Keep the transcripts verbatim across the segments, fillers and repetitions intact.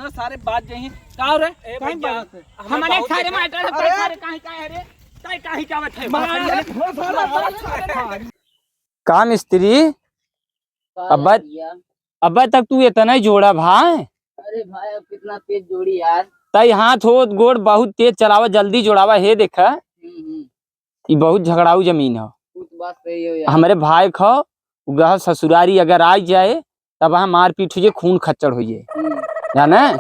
सारे बात यही का रे? ए काहे भैया, बात है? हमारे बहुत सारे देखा। मास्टर है, अरे! सारे काहे का है रे? काहे, काहे का बता है? मार, मार, मार, मार, मार। का मिस्त्री? का अब्बा, भैया? अब्बा तक तू इतना ही जोड़ा भाई? अरे भाई, अब कितना तेज जोड़ी यार। तई हाथ हो गोड़ बहुत तेज चलावा, जल्दी जोड़ावा। हे देखा, हम्म, हम्म। ई बहुत झगड़ाऊ जमीन हो। उ तो बात सही हो यार। हमरे भाई खो, उ गह ससुरारी अगर आ जाए, तब वहाँ मारपीट हो जाए, खून खच्चड़ हो जाए। हम्म। जाने?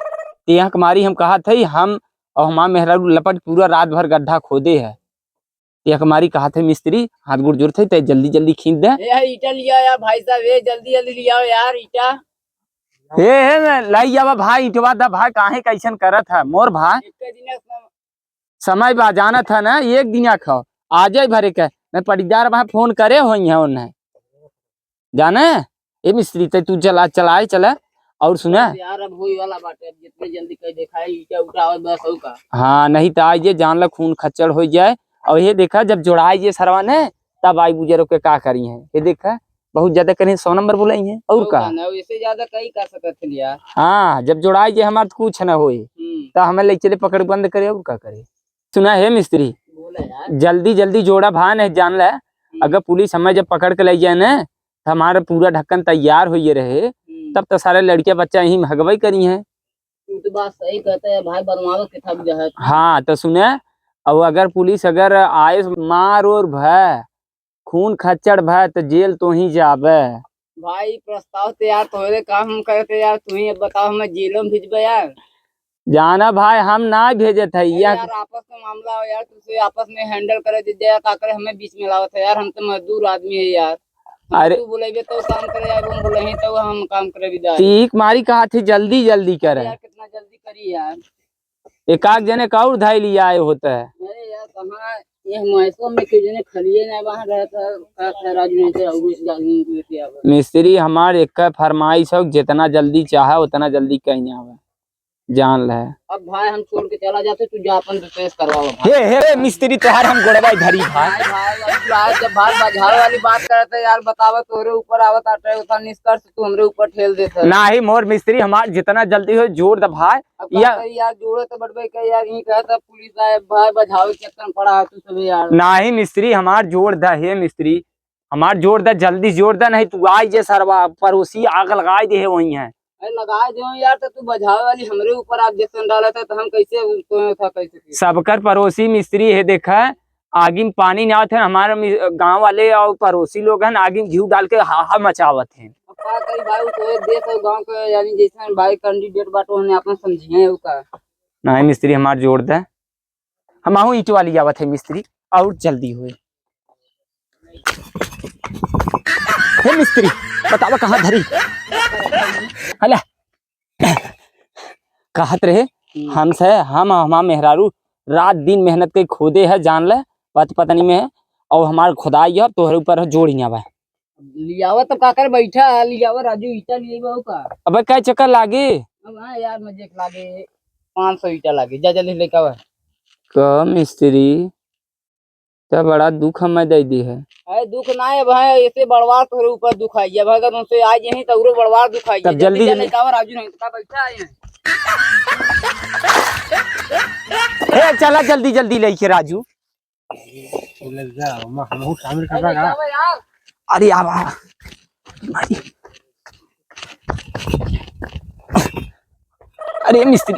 ते यहाँ के मारी हम कहा थे, हम और हमार मेहरारू लपट पूरा रात भर गड्ढा खोदे है। ते यहाँ के मारी कहा थे मिस्त्री, हाथ गोड़ जोड़ थे, ते जल्दी जल्दी खींच दे। ए, है ईटा लिया यार भाई साहब, ए, जल्दी जल्दी लियाओ यार ईटा। हे, हे, लाई जावा भाई, ईटवा दा भाई, काहे कैसन करत है मोर भाई? एक दिन समय बा, जानत है ना, एक दिना खाओ, आ जाए भरे के। मैं पटीदार वहाँ फोन करे होई है उन्हें, जाने। ए मिस्त्री, ते तू चला, चलाए चला। और सुना यार, अब होई वाला बाटे, अब जितने जल्दी कह देखाए, ईटा उठा और बस हो का। हाँ, नहीं तो आज ये जान ला खून खच्चड़ हो जाए। और ये देखा, जब जोड़ाए ये सरवा ने, तब आई बुजुर्ग के का करी है। ये देखा, बहुत ज्यादा करें, सौ नंबर बुलाई है, और और का? का ना, इससे ज्यादा कई कर सकत है यार। हाँ, जब जोड़ाए जे हमार तो कुछ ना होए, हम्म। तो हमें ले चले पकड़ बंद करे, और का करे? सुना है मिस्त्री, बोला यार। जल्दी जल्दी जोड़ा भा नहीं जान ले, हम्म। अगर पुलिस हमें जब पकड़ के ले जाए ना, तो हमारा पूरा ढक्कन तैयार होइए रहे, हम्म। तब तो सारे लड़के बच्चा यहीं भगवाई करी हैं। तू तो बात सही कहते है भाई, बनवावे के थक जाए। हाँ, तो सुने, अब अगर पुलिस अगर आए, मार और भय, खून खच्चड़ भय, तो जेल तो ही जाबे। भाई, प्रस्ताव तो यार तोहरे काम हम करते यार, तू ही अब बताओ, हमें जेलों में भेजबे यार? जाना भाई, हम ना भेजत है अरे यार। यार, आपस में मामला हो यार, तुझसे आपस में handle करे दे यार, का करे, हमें बीच में लावत है यार, हम तो मजदूर आदमी है यार। अरे तू बुलाइबे तो काम करे यार, हम बुलाही तो हम काम करे विदा। ठीक मारी कहा थी, जल्दी जल्दी करे। अरे यार, कितना जल्दी करी यार। एक आध जने का और धाई लिया आए होता है। अरे यार, कहाँ ये हमारे में के जने खलिए ना बाहर रहता, का खैर आज नहीं तो और इस जादू में लेके आवे। मिस्त्री हमार एक फरमाइश हो, जितना जल्दी चाहे उतना जल्दी कहीं आवे, जान ले। अब भाई हम छोड़ के चला जाते, तू जा अपन रिपेयर करवाओ भाई। हे, हे, मिस्त्री तोहार हम गोड़वा धरी भाई। भाई, भाई, अब तू आज जब भाई बजावे वाली बात करते यार, बतावा तोरे ऊपर आवत आटे, उतना निष्कर्ष तू हमरे ऊपर ठेल देता है। नाही मोर मिस्त्री, हमार जितना जल्दी हो जोड़ द भाई। अब का या करी यार, जोड़े तो बड़बे के यार, यहीं कहे तो पुलिस आए, भाई बजावे के चक्कर में पड़ा है तू सभी यार। नाही मिस्त्री, हमार जोड़ द, हे मिस्त्री, हमार जोड़ द, जल्दी जोड़ द, नहीं तू आई जे सरवा, पड़ोसी आग लगाई दे है वहीं है। अरे लगाई दे यार, तो तू बजावे वाली हमरे ऊपर आप जैसन डाला था, तो हम कैसे उसको था, कैसे किए? सबकर पड़ोसी मिस्त्री है, देखा, आगी में पानी ना आवत है, हमारे मि-, गाँव वाले और पड़ोसी लोग हैं, आगी में घी डाल के हाहा मचावत हैं। अब का करी भाई, वो तो एक देश और गाँव के, यानी जैसे भाई candidate बाटो, उन्हें अपन समझिए, वो का? नहीं मिस्त्री, हमार जोड़ दे, हम आहू ईंट वाली आवत है मिस्त्री, और जल्दी होए। हे मिस्त्री, बतावा कहाँ धरी? हला, कहत रहे, हम्म। हमसे, हम, हमार मेहरारू रात दिन मेहनत के खोदे है, जान ले, पत पत्नी में है, और हमार खुदाई है, तोहरे ऊपर जोड़िया बा। लियावा तब का करे, बैठा, लियावा राजू, ईटा लियावा का? अबे कै चक्कर लागे? अब हाँ यार, मजे के लागे, पाँच सौ ईटा लागे, जा जल्दी लेके आवा। का मिस्त्री, त बड़ा दुख हमें दे दी है। अरे दुख ना है भाई, ऐसे बड़वार तोहरे ऊपर दुख आई। अब अगर उनसे आ यहीं तो उरो बड़वार दुख आई। तब जल्दी जल्दी जा जल्दी। लेके आवा राजू, नहीं तो का बैठा है। ए, चला जल्दी जल्दी लेके राजू। ले जा, हम, हमहू शामिल कर अरे रहा। जाओ यार। अरे आवा। भाई। अरे मिस्त्री,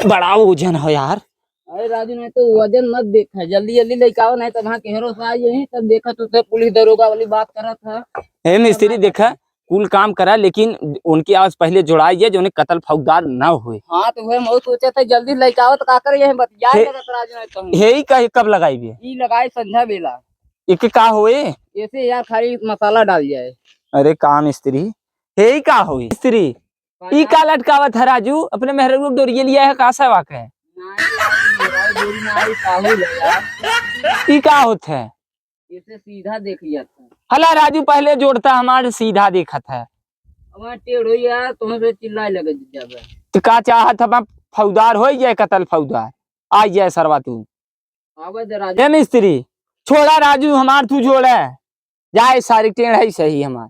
बड़ा वजन हो यार। अरे राजू, नहीं तो वजन मत देखा, जल्दी जल्दी लेके आओ, नहीं तो वहाँ केहरो से आ यही तब देखा, तुझसे पुलिस दरोगा वाली बात करत है। ए मिस्त्री, देखा, कुल काम करा, लेकिन उनकी आवाज पहले जोड़ाई जाए, जो उन्हें कतल फौजदार ना हुए। हाँ, तो वह मैं सोचा था, जल्दी लेके आओ, तो का करे, यही बतिया हे, लगत राजू, नहीं तो हे ही का, कब लगाई बे? ई लगाई संझा बेला। एक का होए? ऐसे यार, खाली मसाला डाल जाए। अरे का मिस्त्री, हे ही का होए मिस्त्री? ई का लटकावत है राजू? अपने मेहरारू के डोरिये लिया है, का सेवा के? नहीं यार, मेहरारू डोरी ना आई, साहू ले यार। ई का होत है? इसे सीधा देख लिया था। हला राजू, पहले जोड़ता हमार सीधा देखत है। अब वहाँ टेढ़ हो यार, तुमसे चिल्लाए लगे जाबे। तो का चाहत है, फौजदार हो जाए, कतल फौजदार आ जाए सरवा तू। आवे दे राजू। ए मिस्त्री, छोड़ा राजू, हमार तू जोड़े। जाए सारी टेढ़ है सही हमार।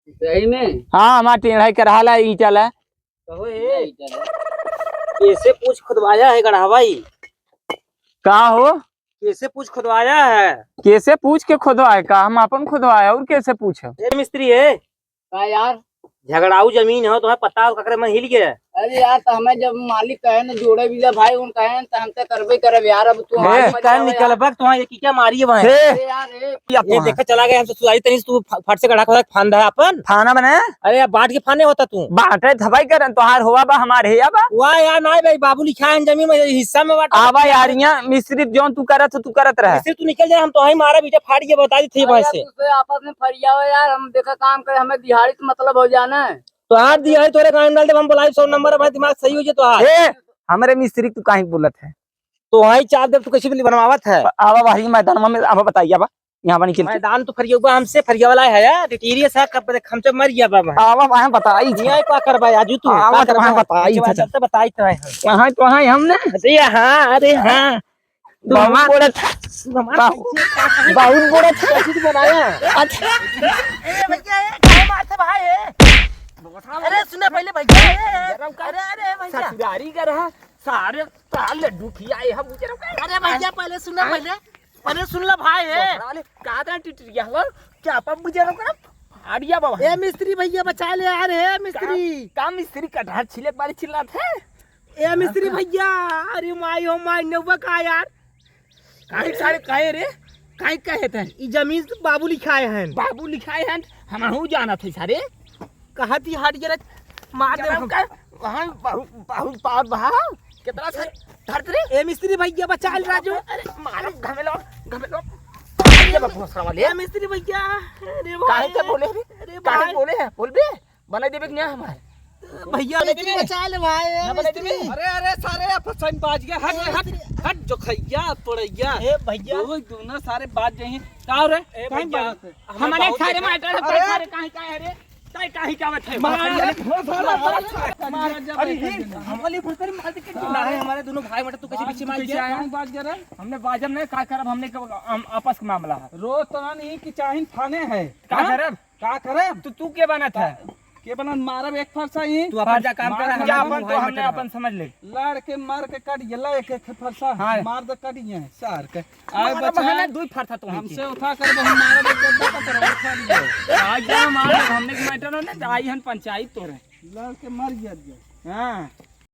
सही में? हाँ, हमार टेढ़ है, करहाला ईंटा ला। कहो हे, कैसे पूछ खुदवाया है गढ़ावाई? का हो? कैसे पूछ खुदवाया है? कैसे पूछ के खुदवाए का? हम अपन खुदवाए, और कैसे पूछ? ए मिस्त्री है। का यार? झगड़ाऊ जमीन हो, तुम्हें पता हो ककरे मन हिल गया? अरे यार, तो हमें जब मालिक कहे न जोड़े बिया भाई, उन कहे न, तो हम तो करबे करब यार। अब तू ए, हमारे कहे निकलबा, तुम्हारे की क्या मारी है वहाँ? ए, अरे यार, ए, या ये तुम्हारा। देखा चला गया, हम ससुरारी तनी से तू फ-, फट से गढ़ा खोदा फांदा है अपन। फाना बने? अरे यार, बांट के फाने होता तू। बांटे धबाई करन, तोहार होवा बा, हमार हे या बा। वाह यार, नाई भाई, बाबू लिखा है जमीन में, हिस्सा में बांटा। आवा यार, यहाँ मिस्त्री जौन तू करत हो, तू करत रह। मिस्त्री तू निकल जा, हम तो वहीं मारा बीटा फाड़ के बता दी थी अरे भाई यार, से। दूसरे आपस में फरियाओ यार, हम देखा काम करे, हमें दिहाड़ी से मतलब हो जाना है। तो हाथ दिहाड़ी तोरे काम डाल दे, हम बुलाई सौ नंबर, हमारा दिमाग सही हो जाए तो हाथ। ए, हमरे मिस्त्री तू काहे बोलत है? तो वहीं चाप दे, तू कैसे बिल्ली बनवावत है? आवा बाहरी मैदान में, आवा बताइए, आवा। यहाँ बनी खेल के। मैदान तो फरियौबा हमसे, फरिया वाला है यार, टिटिरिया सा कब देख हमसे मर गया बाबा। आवा, वहाँ बताई था। यहाँ का करबा आजू तू, आवा, का तो वहाँ करबा? बताई अच्छा, था। चल तो बताई तो है हम। वहाँ तो वहाँ हमने। अरे हाँ, अरे हाँ। तू बहुत हमार, बड़ा था। तू हमार बाहु-, कैसे, का कहे? बहुत बड़ा था। कैसे तू बनाया? अच्छा। ए भैया, ए, काहे मारते भाई, ए? अरे सुना पहले भैया, ए, गरम का अरे, अरे भैया। ससुरारी का रहा, सारे, सारे लड्डू खियाए हम, गरम का। अरे भैया, पहले सुना, हाँ? पहले। अरे सुन ला भाई, ए। बकरा ले, का था टिटरिया हो? क्या पब बुझे रहो कर? फाड़िया बाबा। ए मिस्त्री भैया बचा ले यार, ए मिस्त्री। का, का मिस्त्री कटहर छिले के बारे चिल्लात है? ए मिस्त्री भैया, अरे माई हो माई, नौबा का यार? काहे सारे काहे रे? काहे कहे थे? ई जमीन तो बाबू लिखाए हैं। बाबू लिखाए हैं, हमहू जानत है सारे। कहा थी हट गेले, मार दे जरा हम। का, वहाँ बहुत, बहुत पाप बहा। कितना से धरत रे? ए मिस्त्री भैया बचा ले राजू। अरे मारो घमेलो, घमेलो। ये बकवास वाले। ए मिस्त्री भैया, अरे भाई। काहे के बोले रे? अरे काहे भाई। बोले हैं? बोल बे। बनाई देबे कि नहीं हमारे? भैया बनाई मिस्त्री देबे? बचा ले भाई, ए ना बनाई देबे? मिस्त्री। अरे, अरे, सारे फसाइन बाज गया। हट, ए हट, मिस्त्री। हट जो खैया पड़ैया। ए भैया। दो दोनों सारे बाज गए हैं। का हो रे? ए काहे भैया, बाज गए? हमें हमारे बहुत सारे देखा। मास्टर है, अरे! सारे काहे, काहे रे? ताई काहे का बचे? मार, मार, मार, मार, मार, मार, मार, अरे, मार, ये मार, हमारे भोसड़ी मार के ना है, हमारे दोनों भाई बेटा तू कैसे पीछे मार कैसे गया? आया? कौन बात कर रहा है? हमने बाजब नहीं, का करब? हमने के, हम आपस के मामला है। रो तो नहीं कि चाहिन थाने है। का हाँ? करब? का करब? तू, तू के बनत है? के बनत मारब एक फरसा ही। तू अपन जा काम कर, तू हम जा अपन, भाई तो हमने बेटा अपन समझ ले। लड़ के मार के काट गेला एक एक फरसा। हाँ। मार दे काट गए सार के। आए मारा बचा। बहाना दुई फरसा तो हमसे उठा कर हम मारब एक गद्दा का तरह उठा लियो। आज जा मार, हमने के मैटर ना, तो आई हन पंचायत तोरे। लड़ के मर गया जे। हाँ।